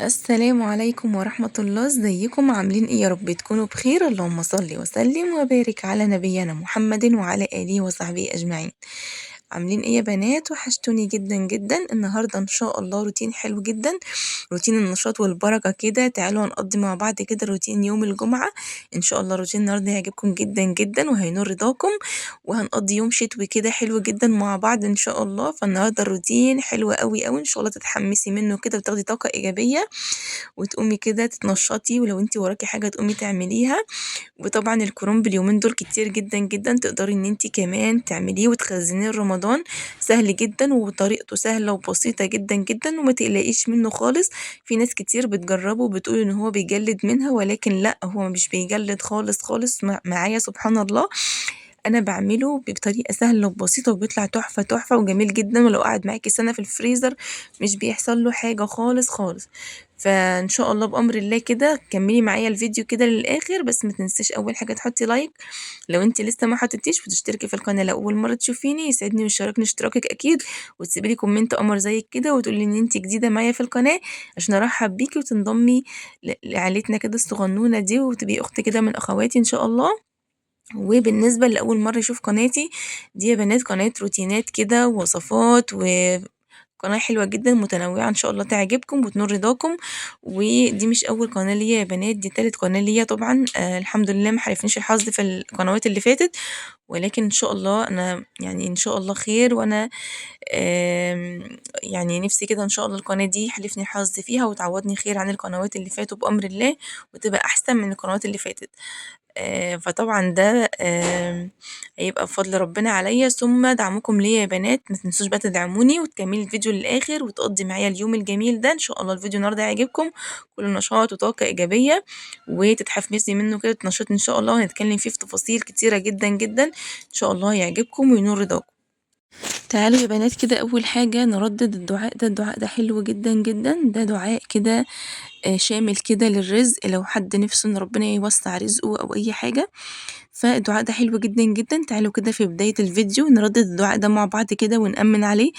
السلام عليكم ورحمة الله. ازيكم عاملين ايه؟ يا رب تكونوا بخير. اللهم صل وسلم وبارك على نبينا محمد وعلى آله وصحبه أجمعين. عاملين ايه يا بنات؟ وحشتوني جدا جدا. النهارده ان شاء الله روتين حلو جدا، روتين النشاط والبركة كده. تعالوا هنقضي مع بعض كده روتين يوم الجمعة ان شاء الله. روتين النهارده هيعجبكم جدا جدا وهينور رضاكم، وهنقضي يوم شتوي كده حلو جدا مع بعض ان شاء الله. فالنهارده الروتين حلو قوي قوي ان شاء الله، تتحمسي منه كده وتاخدي طاقة ايجابية وتقومي كده تتنشطي، ولو انت وراكي حاجة تقومي تعمليها. وطبعا الكرنب اليومين دول كتير جدا جدا، تقدري ان انت كمان تعمليه وتخزنيه لرمضان، سهل جدا وطريقته سهلة وبسيطة جدا جدا وما تقلقيش منه خالص. في ناس كتير بتجربه وبتقول ان هو بيجلد منها، ولكن لا، هو مش بيجلد خالص خالص معايا سبحان الله. انا بعمله بطريقة سهلة وبسيطة وبيطلع تحفة تحفة وجميل جدا، ولو قعد معاكي سنة في الفريزر مش بيحصل له حاجة خالص خالص. فان شاء الله بامر الله كده كملي معايا الفيديو كده للاخر، بس ما تنسيش اول حاجة تحطي like لو انت لسه ما حطيتيش، وتشتركي في القناة لو اول مرة تشوفيني، يسعدني ويشاركني اشتراكك اكيد، وتسيبي لي comment قمر زيك كده وتقولي ان انت جديدة معايا في القناة عشان ارحب بيكي وتنضمي لعيلتنا كده الصغنونه دي، وتبقي اخت كده من اخواتي ان شاء الله. وبالنسبة لاول مرة يشوف قناتي دي يا بنات، قناة روتينات كده ووصفات، وقناة حلوة جدا متنوعة ان شاء الله تعجبكم وتنور رضاكم. ودي مش اول قناة ليا يا بنات، دي تالت قناة ليا طبعا. الحمد لله ما حالفنيش الحظ في القنوات اللي فاتت، ولكن ان شاء الله انا يعني ان شاء الله خير، وانا يعني نفسي كده ان شاء الله القناة دي حالفني الحظ فيها وتعوضني خير عن القنوات اللي فاتوا بامر الله، وتبقى احسن من القنوات اللي فاتت. فطبعا ده هيبقى بفضل ربنا عليا ثم دعمكم ليا يا بنات. ما تنسوش بقى تدعموني وتكملي الفيديو للاخر وتقضي معايا اليوم الجميل ده ان شاء الله. الفيديو النهارده هيعجبكم، كله نشاط وطاقة ايجابية وتتحفزي منه كده وتنشطي ان شاء الله، وهنتكلم فيه في تفاصيل كتيرة جدا جدا ان شاء الله هيعجبكم وينور رضاكم. تعالوا يا بنات كده اول حاجة نردد الدعاء ده، الدعاء ده حلو جدا جدا، ده دعاء كده شامل كده للرزق، لو حد نفسه ان ربنا يوسع رزقه او اي حاجة، فالدعاء ده حلو جدا جدا. تعالوا كده في بداية الفيديو نردد الدعاء ده مع بعض كده ونأمن عليه،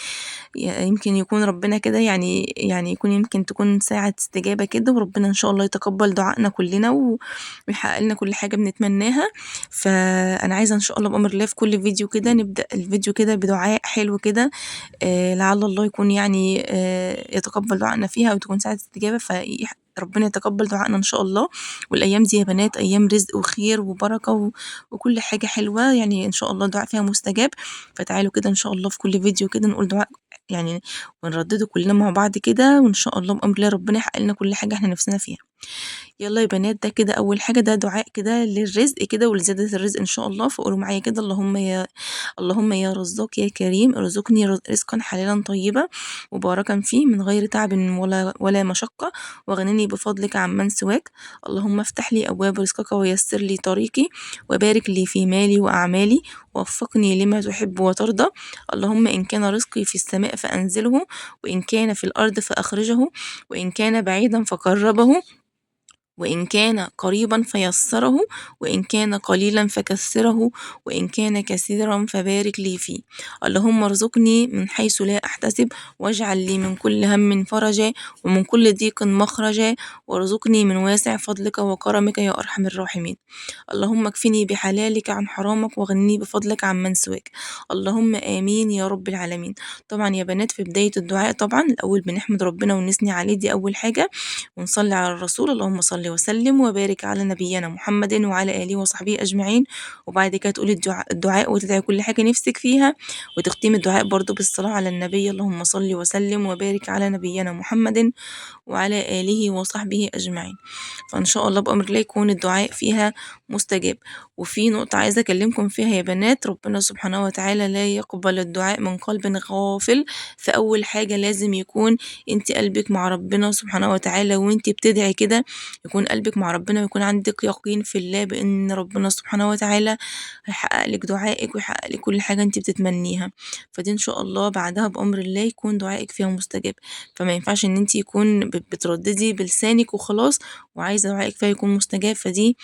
يمكن يكون ربنا كده يعني يكون يمكن تكون ساعة استجابة كده، وربنا إن شاء الله يتقبل دعائنا كلنا ويحقق لنا كل حاجة بنتمناها. فأنا عايزة إن شاء الله بأمر الله في كل فيديو كده نبدأ الفيديو كده بدعاء حلو كده، لعل الله يكون يتقبل دعائنا فيها وتكون ساعة استجابة، ربنا يتقبل دعائنا إن شاء الله. والأيام دي يا بنات أيام رزق وخير وبركة وكل حاجة حلوة، يعني إن شاء الله الدعاء فيها مستجاب. فتعالوا كده إن شاء الله في كل فيديو كده نقول دعاء ونردده كلنا مع بعض كده، وإن شاء الله بأمر الله ربنا يحقق لنا كل حاجة إحنا نفسنا فيها. يلا يا بنات، ده كده أول حاجة، ده دعاء كده للرزق كده ولزيادة الرزق إن شاء الله. فقولوا معايا كده: اللهم يا رزاق يا كريم ارزقني رزقا حلالا طيبا مباركا فيه من غير تعب ولا مشقة، واغنني بفضلك عمن سواك. اللهم افتح لي أبواب رزقك ويسر لي طريقي، وبارك لي في مالي وأعمالي، ووفقني لما تحب وترضى. اللهم إن كان رزقي في السماء فأنزله، وإن كان في الأرض فأخرجه، وإن كان بعيدا فقربه، وإن كان قريبا فيسره، وإن كان قليلا فكثره، وإن كان كثيرا فبارك لي فيه. اللهم ارزقني من حيث لا أحتسب، واجعل لي من كل هم فرجا، ومن كل ضيق مخرجا، وارزقني من واسع فضلك وكرمك يا أرحم الراحمين. اللهم اكفني بحلالك عن حرامك، واغنني بفضلك عن من سواك. اللهم آمين يا رب العالمين. طبعا يا بنات في بداية الدعاء طبعا الأول بنحمد ربنا ونثني عليه، دي أول حاجة، ونصلي على الرسول، اللهم صل وسلم وبارك على نبينا محمد وعلى آله وصحبه أجمعين. وبعد كده تقولي الدعاء وتدعي كل حاجة نفسك فيها، وتختمي الدعاء برضو بالصلاة على النبي، اللهم صل وسلم وبارك على نبينا محمد وعلى آله وصحبه أجمعين. فإن شاء الله بأمر الله يكون الدعاء فيها مستجاب. وفي نقطة عايزة أكلمكم فيها يا بنات، ربنا سبحانه وتعالى لا يقبل الدعاء من قلب غافل. فأول حاجة لازم يكون أنت قلبك مع ربنا سبحانه وتعالى، وأنت بتدعي كده يكون قلبك مع ربنا، ويكون عندك يقين في الله بأن ربنا سبحانه وتعالى هيحقق لك دعائك ويحقق لك كل حاجة أنت بتتمنيها. فدي إن شاء الله بعدها بأمر الله يكون دعائك فيها مستجاب. فما ينفعش إن أنت يكون بترددي بلسانك وخلاص وعايزة دعائك فيها يكون مستجاب. فدي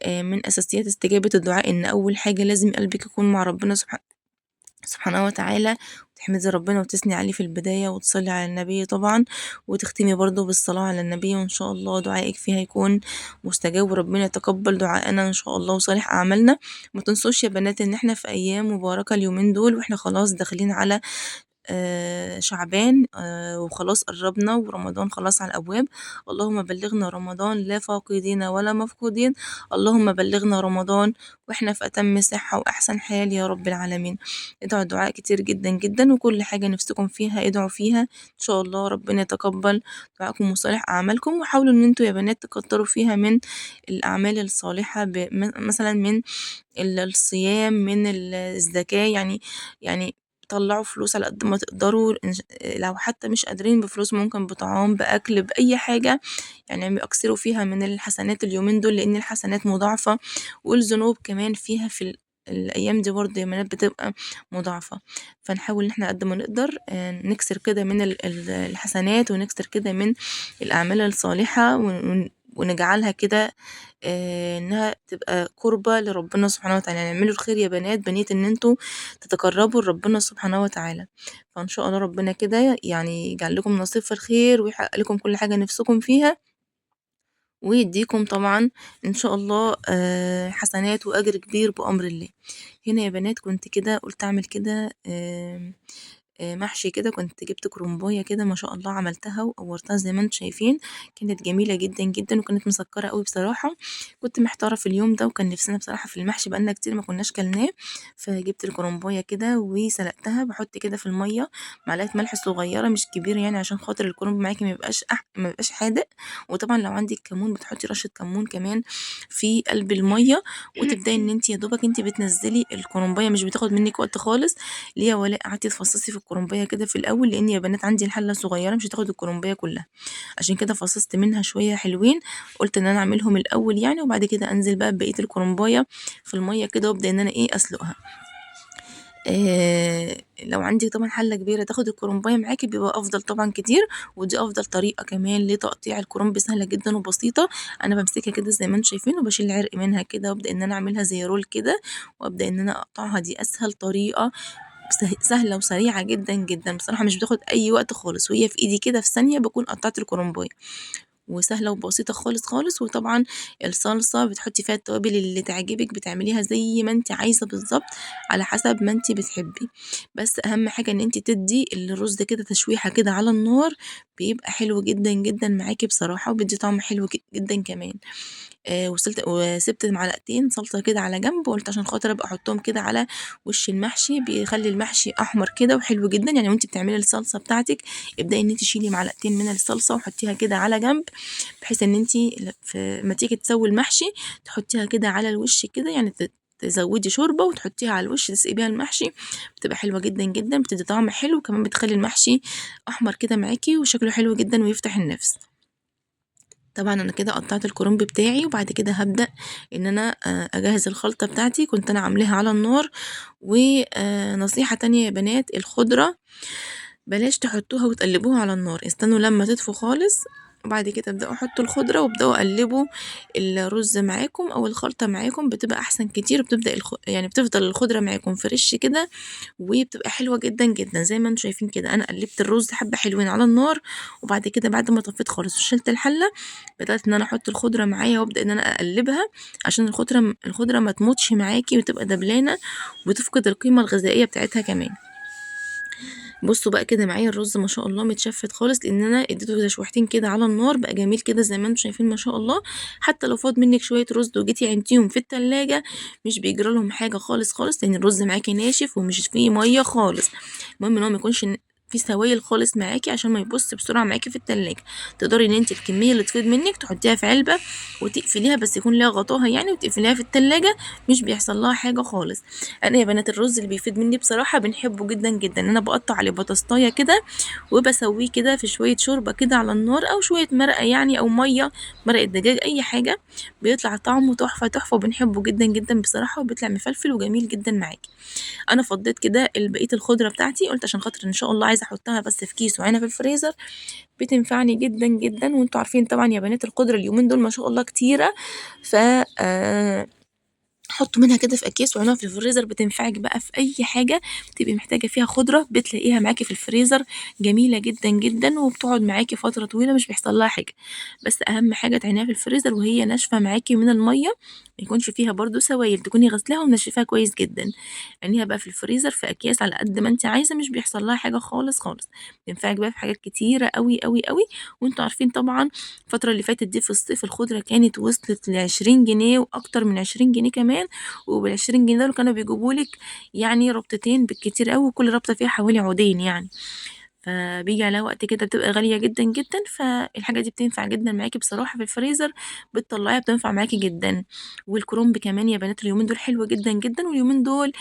من أساسيات استجابة الدعاء، إن أول حاجة لازم قلبك يكون مع ربنا سبحانه وتعالى، وتحمدي ربنا وتثني عليه في البداية، وتصلي على النبي طبعا، وتختمي برضو بالصلاة على النبي، وإن شاء الله دعائك فيها يكون مستجاب، وربنا يتقبل دعائنا إن شاء الله وصالح أعمالنا. ما تنسوش يا بنات إن إحنا في أيام مباركة اليومين دول، وإحنا خلاص داخلين على شعبان، وخلاص قربنا، ورمضان خلاص على الأبواب. اللهم بلغنا رمضان لا فاقدين ولا مفقودين، اللهم بلغنا رمضان وإحنا في أتم صحة وأحسن حال يا رب العالمين. ادعوا دعاء كتير جدا جدا، وكل حاجة نفسكم فيها ادعوا فيها إن شاء الله ربنا يتقبل دعاءكم وصالح أعمالكم. وحاولوا إن انتوا يا بنات تكتروا فيها من الأعمال الصالحة، مثلا من الصيام، من الزكاة، يعني طلعوا فلوس على قد ما تقدروا، لو حتى مش قادرين بفلوس ممكن بطعام، بأكل، بأي حاجة، أكثروا فيها من الحسنات اليومين دول، لأن الحسنات مضاعفة، والذنوب كمان فيها في الأيام دي برضه يا بنات بتبقى مضاعفة. فنحاول إن إحنا قد ما نقدر نكسر كده من الحسنات، ونكسر كده من الأعمال الصالحة، ونجعلها كده إنها تبقى قربة لربنا سبحانه وتعالى. اعملوا الخير يا بنات بنية إن انتوا تتقربوا لربنا سبحانه وتعالى. فإن شاء الله ربنا كده يجعل لكم نصيب في الخير، ويحقق لكم كل حاجة نفسكم فيها، ويديكم طبعا إن شاء الله حسنات وأجر كبير بأمر الله. هنا يا بنات كنت كده قلت أعمل كده محشي كده، كنت جبت كرنبايه كده ما شاء الله، عملتها وقورتها زي ما انتم شايفين، كانت جميله جدا جدا، وكانت مسكره قوي بصراحه. كنت محتاره في اليوم ده، وكان نفسنا بصراحه في المحشي، بقالنا كتير ما كناش كلناه. فجبت الكرنبايه كده وسلقتها، بحط كده في الميه معلقه ملح صغيره مش كبيره عشان خاطر الكرنب معاكي ما يبقاش حادق. وطبعا لو عندك كمون بتحطي رشه كمون كمان في قلب الميه، وتبداي ان انت يا دوبك انت بتنزلي الكرنبايه، مش بتاخد منك وقت خالص. ليه يا ولاء قعدتي تفصصي في الكرنبايه كده في الاول؟ لان يا بنات عندي الحله صغيره مش هتاخد الكرنبايه كلها، عشان كده فصصت منها شويه حلوين، قلت ان انا اعملهم الاول وبعد كده انزل بقى بقيه الكرنبايه في الميه كده، وابدا ان انا اسلقها. لو عندي طبعا حله كبيره تاخد الكرنبايه معاكي بيبقى افضل طبعا كتير، ودي افضل طريقه كمان لتقطيع الكرنب، سهله جدا وبسيطه. انا بمسكها كده زي ما انتم شايفين، وبشيل العرق منها كده، وابدا ان انا اعملها زي رول كده، وابدا ان انا اقطعها. دي اسهل طريقه، سهله وسريعه جدا جدا بصراحه، مش بتاخد اي وقت خالص، وهي في ايدي كده في ثانيه بكون قطعت الكرنبايه، وسهله وبسيطه خالص خالص. وطبعا الصلصه بتحطي فيها التوابل اللي تعجبك، بتعمليها زي ما انت عايزه بالظبط على حسب ما انت بتحبي، بس اهم حاجه ان انت تدي الرز كده تشويحه كده على النار، بيبقى حلو جدا جدا معاكي بصراحه، وبيدي طعم حلو جدا كمان. وسبت معلقتين صلصه كده على جنب، وقلت عشان خاطر ابقى احطهم كده على وش المحشي، بيخلي المحشي احمر كده وحلو جدا. وانت بتعملي الصلصه بتاعتك ابداي ان انت تشيلي معلقتين من الصلصه وحطيها كده على جنب، بحيث ان انت ما تيجي تسوي المحشي تحطيها كده على الوش كده، تزودي شوربه وتحطيها على الوش تسقي بيها المحشي، بتبقى حلوه جدا جدا، بتدي طعم حلو، وكمان بتخلي المحشي احمر كده معاكي وشكله حلو جدا ويفتح النفس. طبعا انا كده قطعت الكرنب بتاعي، وبعد كده هبدا ان انا اجهز الخلطه بتاعتي، كنت انا عاملاها على النار. ونصيحه تانية يا بنات، الخضره بلاش تحطوها وتقلبوها على النار، استنوا لما تدفوا خالص وبعد كده ابداوا حطوا الخضره وابداوا قلبوا الرز معاكم او الخلطه معاكم، بتبقى احسن كتير، وبتبدا يعني بتفضل الخضره معاكم فريش كده، وبتبقى حلوه جدا جدا زي ما انتم شايفين كده. انا قلبت الرز حبه حلوين على النار، وبعد كده بعد ما طفيت خالص وشلت الحله بدات ان انا احط الخضره معايا، وابدا ان انا اقلبها عشان الخضره ما تموتش معاكي وتبقى دبلانه وتفقد القيمه الغذائيه بتاعتها كمان. بصوا بقى كده معايا الرز ما شاء الله متشفت خالص، لان انا اديته تشويحتين كده على النار، بقى جميل كده زي ما انتم شايفين ما شاء الله. حتى لو فاض منك شويه رز وجيتي عينتيهم في التلاجة مش بيجرى لهم حاجه خالص خالص، لان الرز معاكي ناشف ومش فيه ميه خالص. المهم ان هو ما يكونش في سوائل خالص معاكي عشان ما يبص بسرعه معاكي في التلاجة. تقدري ان انت الكميه اللي تفيض منك تحطيها في علبه وتقفليها، بس يكون ليها غطاها وتقفليها في التلاجة، مش بيحصل لها حاجه خالص. انا يا بنات الرز اللي بيفيض مني بصراحه بنحبه جدا جدا، انا بقطع عليه بطاطسايه كده وبسويه كده في شويه شوربه كده على النار، او شويه مرقه او ميه، مرقه دجاج، اي حاجه، بيطلع طعمه تحفه تحفه، وبنحبه جدا جدا بصراحه، وبيطلع مفلفل وجميل جدا معاكي. انا فضيت كده بقيه الخضره بتاعتي، قلت عشان خاطر ان شاء الله عايزه احطها بس في كيس وعينها في الفريزر، بتنفعني جدا جدا. وانتوا عارفين طبعا يا بنات الخضره اليومين دول ما شاء الله كتيره، ف حطوا منها كده في أكياس وعينوها في الفريزر، بتنفعِك بقى في أي حاجة بتبقي محتاجة فيها خضرة بتلاقيها معاكِ في الفريزر، جميلة جدًا، جدًا، وبتقعد معاكِ فترة طويلة مش بيحصل لها حاجة. بس أهم حاجة تعينيها في الفريزر وهي ناشفة معاكِ من المَيّة، ما يكونش فيها برضه سوايل، تكوني غاسلاها ومنشفاها كويس جدًا. عينيها بقى في الفريزر في أكياس على قد ما أنتِ عايزة، مش بيحصل لها حاجة خالص، خالص. بتنفعِك بقى في حاجات كتيرة أوي، أوي، أوي، وأنتم عارفين طبعًا الفترة اللي فاتت دي في الصيف الخضرة كانت وصلت ل20 جنيه وأكتر من 20 جنيه كمان، وبال20 جنيه دول كانوا بيجيبوا لِك يعني ربطتين بالكتير أوي، وكل ربطة فيها حوالي عودين يعني. فبييجي عليها وقت كده بتبقى غالية جدًا، جدًا، فالحاجة دي بتنفع جدًا معاكِ بصراحة في الفريزر، بتطلّعيها بتنفع معاكِ جدًا. والكرنب كمان يا بنات اليومين دول حلو جدًا، جدًا، واليومين دول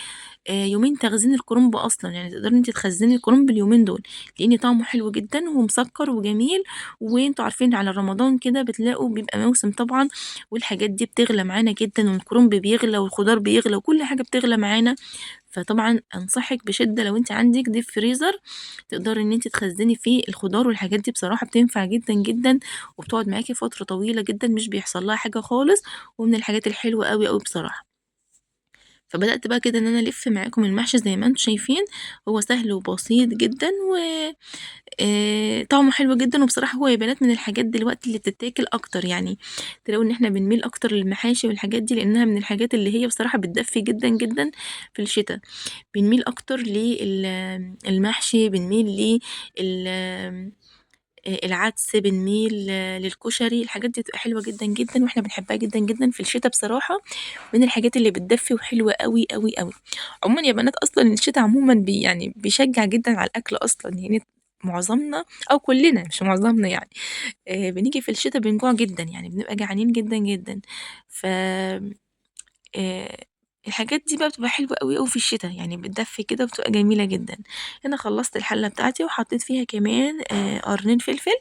يومين تخزين الكرنب أصلًا، يعني تقدري إن أنتِ تخزّني الكرنب اليومين دول، لإن طعمه حلو جدًا ومسكّر وجميل، وأنتم عارفين على رمضان كده بتلاقوا بيبقى موسم طبعًا، والحاجات دي بتغلى معانا جدًا، والكرنب بيغلى والخضار بيغلى وكل حاجة بتغلى معانا. فطبعًا أنصحِك بشدة لو أنتِ عندِك deep freezer تقدري إن أنتِ تخزّني فيه الخضار والحاجات دي، بصراحة بتنفع جدًا، جدًا، وبتقعد معاكِ فترة طويلة جدًا مش بيحصل لها حاجة خالص، ومن الحاجات الحلوة أوي، أوي بصراحة. فبدأت بقى كده إن أنا ألِف معاكم المحشي زي ما أنتم شايفين، هو سهل وبسيط جدًا و طعمه حلو جدًا، وبصراحة هو يا بنات من الحاجات دلوقتي اللي بتتاكل أكتر، يعني تلاقوا إن إحنا بنميل أكتر للمحاشي والحاجات دي، لإنها من الحاجات اللي هي بصراحة بتدفي جدًا، جدًا في الشتا. بنميل أكتر المحشي، بنميل لل العدس، بنميل للكشري، الحاجات دي بتبقى حلوة جدًا، جدًا، وإحنا بنحبها جدًا، جدًا في الشتا بصراحة، من الحاجات اللي بتدفي وحلوة أوي، أوي، أوي. عمومًا يا بنات أصلًا الشتا عمومًا يعني بيشجع جدًا على الأكل أصلًا، يعني معظمنا أو كلنا مش معظمنا يعني، بنيجي في الشتا بنجوع جدًا، يعني بنبقى جعانين جدًا، جدًا. ف آآ الحاجات دي بقى بتبقى حلوة أوي، أوي في الشتا، يعني بتدفي كده وبتبقى جميلة جدًا. هنا خلّصت الحلة بتاعتي وحطيت فيها كمان قرنين فلفل،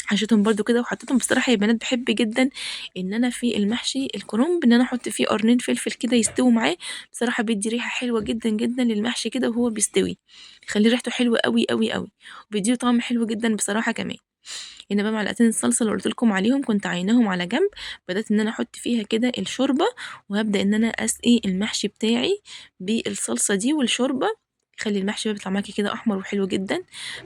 حشيتهم برضه كده وحطيتهم. بصراحة يا بنات باحب جدًا إن أنا في المحشي الكرنب إن أنا أحط فيه قرنين فلفل كده يستووا معاه، بصراحة بيدّي ريحة حلوة جدًا، جدًا للمحشي كده وهو بيستوي، بيخلّيه ريحته حلوة أوي، أوي، أوي، وبيدّي له طعم حلو جدًا بصراحة كمان. هنا بقى معلقتين الصلصة اللي قُلت لكم عليهم كنت عايناهم على جنب، بدأت إن أنا أحط فيها كده الشوربة، وهابدأ إن أنا أسقي المحشي بتاعي بالصلصة دي والشوربة، خلّي المحشي بقى بيطلع معاكِ كده أحمر وحلو جدًا.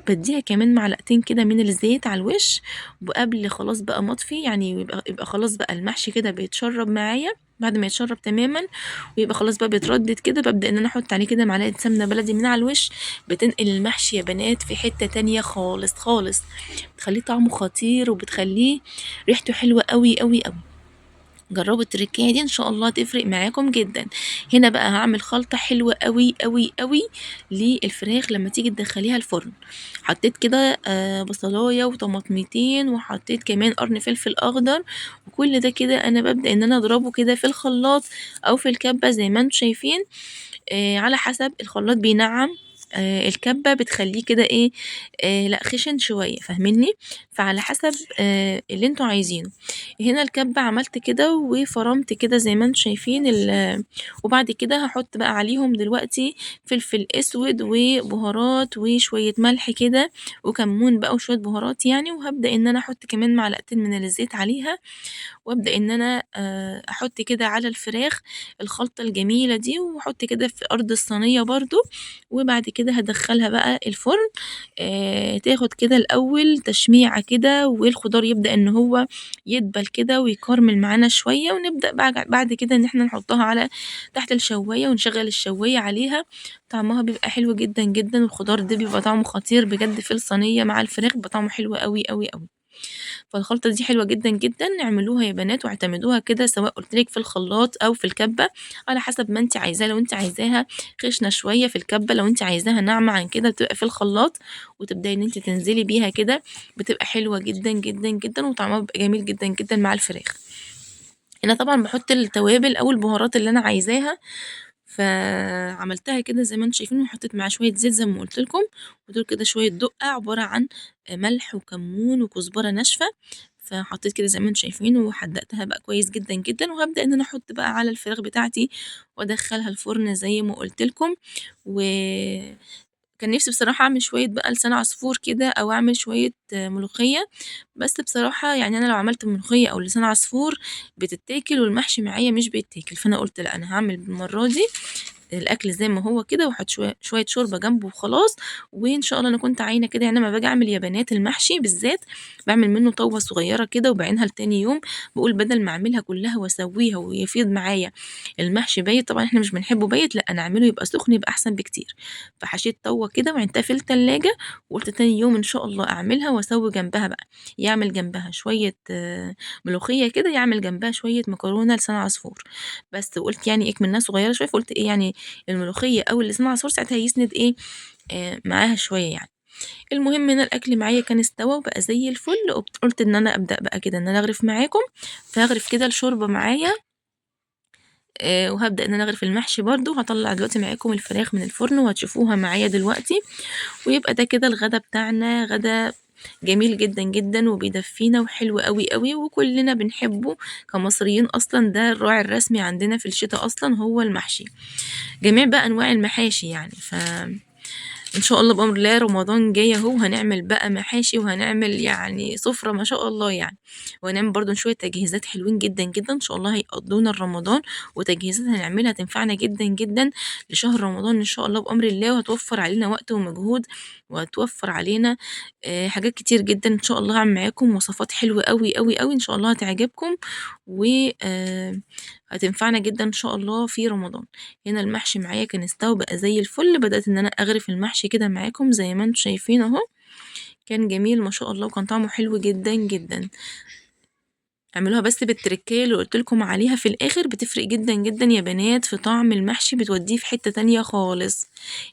بادّيها كمان معلقتين كده من الزيت على الوش، وقبل خلاص بقى ما أطفي، يعني يبقى خلاص بقى المحشي كده بيتشرب معايا، بعد ما يتشرب تمامًا ويبقى خلاص بقى بيتردد كده، بابدأ إن أنا أحط عليه كده معلقة سمنة بلدي من على الوش، بتنقل المحشي يا بنات في حتة تانية خالص، خالص، بتخلّيه طعمه خطير وبتخلّيه ريحته حلوة أوي، أوي، أوي. جربوا التركاية دي إن شاء الله تفرق معاكم جدًا. هنا بقى هاعمل خلطة حلوة أوي، أوي، أوي للفراخ لما تيجي تدخليها الفرن. حطيت كده بصلاية وطماطمتين، وحطيت كمان قرن فلفل أخضر، وكل ده كده أنا بابدأ إن أنا أضربه كده في الخلاط أو في الكبة زي ما أنتم شايفين، على حسب الخلاط بينعم، الكبة بتخليه كده إيه، لأ خشن شوية، فاهميني؟ فعلى حسب اللي انتوا عايزينه. هنا الكبة عملت كده وفرمت كده زي ما انتوا شايفين وبعد كده هحط بقى عليهم دلوقتي فلفل اسود وبهارات وشوية ملح كده وكمون بقى وشوية بهارات يعني، وهبدأ ان انا احط كمان معلقتين من الزيت عليها، وابدأ ان انا احط كده على الفراخ الخلطة الجميلة دي، واحط كده في ارض الصينية برضو، وبعد كده هدخلها بقى الفرن، تاخد كده الاول تشميعة كده، والخضار يبدأ ان هو يدبل كده ويكرمل معانا شوية، ونبدأ بعد كده ان احنا نحطها على تحت الشواية ونشغل الشواية عليها. طعمها بيبقى حلو جدا جدا، والخضار ده بيبقى طعمه خطير بجد في الصينية مع الفراخ، بيبقى طعمه حلو قوي قوي قوي. فالخلطة دي حلوة جدا جدا، اعملوها يا بنات واعتمدوها كده، سواء قلت لك في الخلاط او في الكبة على حسب ما انت عايزاها. لو انت عايزاها خشنة شوية في الكبة، لو انت عايزاها ناعمة عن كده بتبقى في الخلاط، وتبداي ان انت تنزلي بيها كده، بتبقى حلوة جدا جدا جدا، وطعمها بيبقى جميل جدا جدا مع الفراخ. هنا طبعا بحط التوابل او البهارات اللي انا عايزاها، فعملتها كده زي ما انتم شايفين، وحطيت معاه شويه زيت زي ما قلت لكم، ودول كده شويه دقه عباره عن ملح وكمون وكزبره ناشفه، فحطيت كده زي ما انتم شايفين، وحدقتها بقى كويس جدا جدا. وهبدا ان انا احط بقى على الفراخ بتاعتي وادخلها الفرن زي ما قلت لكم. وكان كان نفسي بصراحة أعمل شوية بقى لسان عصفور كده أو أعمل شوية ملوخية، بس بصراحة يعني أنا لو عملت ملوخية أو لسان عصفور بتتاكل والمحشي معايا مش بيتاكل، فأنا قلت لأ أنا هعمل المرة دي الأكل زي ما هو كده وأحط شوية شوربة جنبه وخلاص. وإن شاء الله أنا كنت عاينة كده، يعني لما باجي أعمل يا بنات المحشي بالذات بعمل منه طاوة صغيرة كده وبعينها لتاني يوم، بقول بدل ما أعملها كلها وأسويها ويفيض معايا المحشي بايت، طبعا إحنا مش بنحبه بايت، لأ أنا أعمله يبقى سخن يبقى أحسن بكتير. فحشيت طاوة كده وعينتها في التلاجة، وقلت تاني يوم إن شاء الله أعملها وأسوي جنبها بقى، يعمل جنبها شوية ملوخية كده، يعمل جنبها شوية مكرونة لسان عصفور بس. وقلت يعني إيه منها صغيرة شوية، فقلت إيه يعني الملوخية أو اللسان عصفور ساعتها يسند إيه معاها شوية يعني. المهم هنا الأكل معايا كان استوى وبقى زي الفل، قلت إن أنا أبدأ بقى كده إن أنا أغرف معاكم، فهغرف كده الشوربة معايا، وهبدأ إن أنا أغرف المحشي برضو. هطلع دلوقتي معاكم الفراخ من الفرن وهتشوفوها معايا دلوقتي. ويبقى ده كده الغدا بتاعنا، غدا جميل جدا جدا وبيدفينا وحلو قوي قوي وكلنا بنحبه كمصريين، اصلا ده الراعي الرسمي عندنا في الشتاء اصلا هو المحشي، جميع بقى انواع المحاشي يعني. ف ان شاء الله بامر الله رمضان جاي اهو، هنعمل بقى محاشي وهنعمل يعني سفرة ما شاء الله يعني، وهنعمل برضو شوية تجهيزات حلوين جدا جدا ان شاء الله هيقضونا رمضان، وتجهيزات هنعملها تنفعنا جدا جدا لشهر رمضان ان شاء الله بامر الله، وهتوفر علينا وقت ومجهود، وهتوفر علينا حاجات كتير جدا ان شاء الله. هعمل معاكم وصفات حلوة قوي قوي قوي ان شاء الله هتعجبكم و هتنفعنا جدا ان شاء الله في رمضان. هنا المحشي معايا كان استوى بقى زي الفل، بدأت ان انا اغرف المحشي كده معاكم زي ما انتم شايفين اهو، كان جميل ما شاء الله وكان طعمه حلو جدا جدا. اعملوها بس بالتركية اللي قلت لكم عليها في الاخر، بتفرق جدا جدا يا بنات في طعم المحشي، بتوديه في حتة تانية خالص.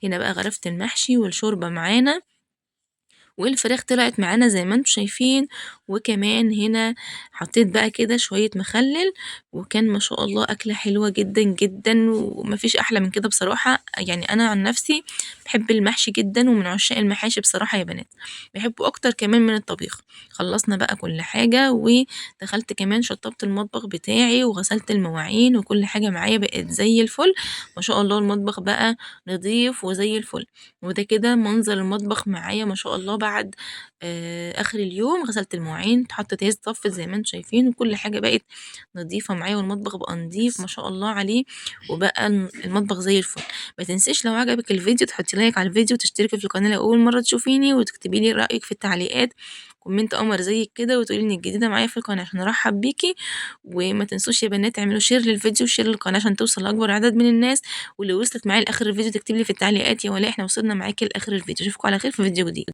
هنا بقى غرفت المحشي والشوربة معانا، والفراخ طلعت معانا زي ما انتم شايفين، وكمان هنا حطيت بقى كده شوية مخلل، وكان ما شاء الله أكلة حلوة جدا جدا ومفيش أحلى من كده بصراحة. يعني أنا عن نفسي بحب المحشي جدا ومن عشاق المحاشي بصراحة يا بنات، بحبه أكتر كمان من الطبيخ. خلصنا بقى كل حاجة، ودخلت كمان شطبت المطبخ بتاعي وغسلت المواعين وكل حاجة معايا بقت زي الفل ما شاء الله، المطبخ بقى نظيف وزي الفل. وده كده منظر المطبخ معايا ما شاء الله بعد آخر اليوم. غسلت المواعين، اتحطت هي اتصفت زي ما انتم شايفين، وكل حاجة بقت نظيفة معايا، والمطبخ بقى نظيف ما شاء الله عليه، وبقى المطبخ زي الفل. ما تنسيش لو عجبك الفيديو تحطي like على الفيديو، وتشتركي في القناة لو أول مرة تشوفيني، وتكتبي لي رأيك في التعليقات، comment قمر زيك كده، وتقولي انك جديدة معايا في القناة عشان ارحب بيكي. وما تنسوش يا بنات تعملوا share للفيديو و share للقناة عشان توصل لاكبر عدد من الناس. واللي وصلت معايا لاخر الفيديو تكتب لي في التعليقات يا ولاء احنا وصلنا معاكي لاخر الفيديو. اشوفكم على خير في فيديو جديد.